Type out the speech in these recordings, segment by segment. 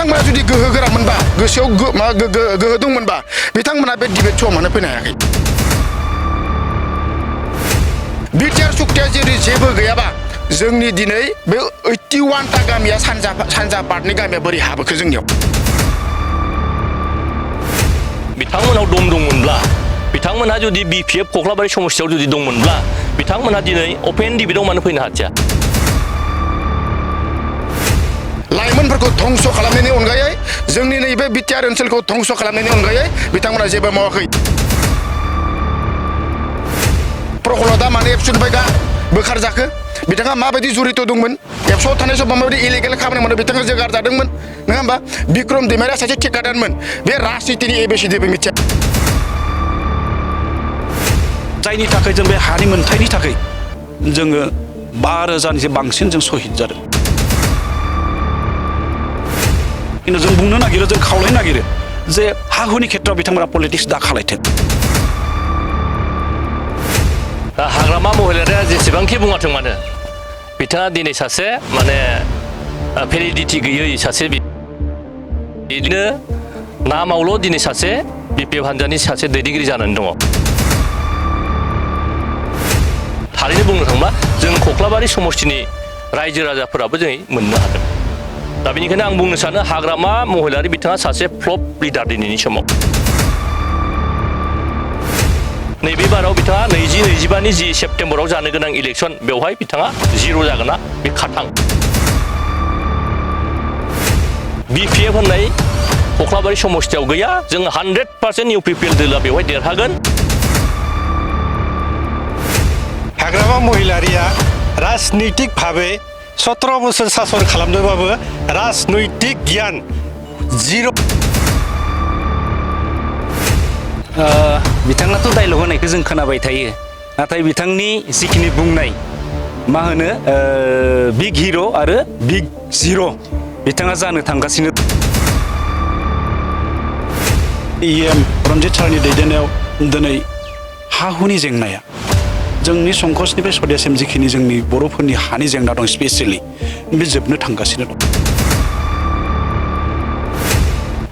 बिथांमोना जुदि गोहो गोरामोनबा गोसोआव गोहो दंमोनबा बिथांमोना बे डिबेट श'आव मानो फैनो हायाखै बिटिआर सुक्तिया जेरै जेबो गैयाबा जोंनि दिनै बे 81 टा गामिया सानजा पार्टनि गामिया बोरै हाबोखो जोंनियाव बिथांमोनाव दम दंमोनब्ला बिथांमोनहा जुदि बिपिएफ कख्लाबारि समस्तियाव जुदि दंमोनब्ला बिथांमोनहा दिनै अपेन डिबेटआव मानो फैनो हाथिया लाइमोनफोरखौ धंस खालामनायनि अनगायै जोंनि नैबे बिटिआर ओनसोलखौ धंस खालामनायनि अनगायै बिथांमोना जेबो मावाखै प्रहलादा माने एबसुनिफ्राय दा बोखारजाखो बिथाङा माबायदि जड़ित दंमोन एबसुआव थानाय समाव माबायदि इलिगेल खामानि मावनो बिथाङा जोगार जादोंमोन नङा होमबा बिक्रम दैमारिया सासे ठेकेदारमोन बे राजनितिनि एबिसिडिबो मिथिया जायनि थाखाय जों बे हानि मोनथायनि थाखाय जोङो 5,000निसो बांसिन जों शहीद जादों खिन्थु जों बुंनो नागिरो जों खावलायनो नागिरो जे हा हुनि खेथ्रआव बिथांमोना पलिटिक्स दा खालायथों हाग्रामा महिलारिया जेसेबांखि बुङाथों मानो बिथाङा दिनै सासे माने भेलिडिटि गैयै सासे बिदिनो नामावल' दिनै सासे बिपिएफ हान्जानि सासे दैदेनगिरि जानानै दङ थारैनो बुंनो थाङोब्ला जों कख्लाबारि समस्तिनि रायजो राजाफोराबो जों मोननो हादों दा बेनिखायनो आं बुंनो सानो हाग्रामा महिलारि बिथाङा सासे फ्लप लिडार दिनैनि समाव नैबे बाराव बिथाङा 2025नि जि सेप्तेम्बराव जानो गोनां इलेक्सन बेवहाय बिथाङा जिर' जागोना बे खाथां बिपिएफ होननाय कख्लाबारि समस्तियाव गैया जों 100% इउपिपिएल दोला बेवहाय देरहागोन हाग्रामा महिलारिया राजनैतिक भावे 17 बोसोर सासन खालामदोंबाबो राजनैतिक गियान जिर' बिथाङाथ' डायलग होनायखौ जों खोनाबाय थायो नाथाय बिथांनि जिखिनि बुंनाय मा होनो बिग हिर' आरो बिग जिर' बिथाङा जानो थांगासिनो इएम रन्जित सारनि दैदेननायाव दिनै हा हुनि जेंनाया जोंनि संकसनिफ्राय सदियासिम जिखिनि जोंनि बर'फोरनि हानि जेंना दं स्पेसियेलि बे जोबनो थांगासिनो दं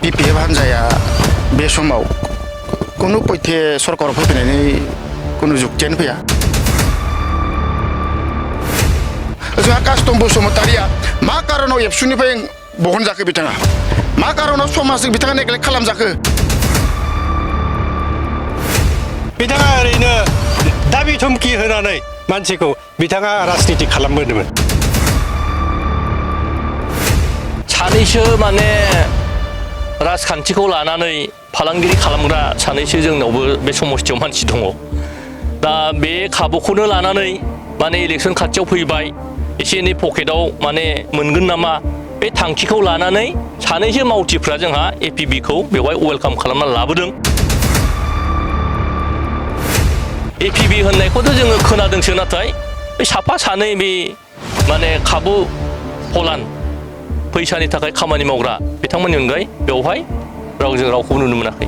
बिपिएफ हान्जाया बे समाव कुनु पयथे सरकाराव फैफिननायनि कुनु जुक्तियानो फैया जोंहा कास्टम बसुमतारिया मा कारनाव एबसुनिफ्राय बहनजाखो बिथाङा मा कारनाव समाजजों बिथाङा नेग्लेक्ट खालामजाखो बिथाङा ओरैनो दाबि धमखि होनानै मानसिखौ बिथाङा राजनिति खालामबोदोंमोन सानैसो माने राजखान्थिखौ लानानै फालांगिरि खालामग्रा सानैसो जोंनावबो बे समस्तियाव मानसि दङ दा बे खाबुखौनो लानानै माने इलेक्सन खाथियाव फैबाय एसे एनै पकेटाव माने मोनगोन नामा बे थांखिखौ लानानै सानैसो मावथिफ्रा जोंहा एपिबिखौ बेवहाय वेलकाम खालामना लाबोदों एपिबि होननायखौथ' जोङो खोनादोंसो नाथाय बे साफा सानै बे माने खाबु फलान फैसानि थाखाय खामानि मावग्रा बिथांमोननि अनगायै बेवहाय रावजों रावखौबो नुनो मोनाखै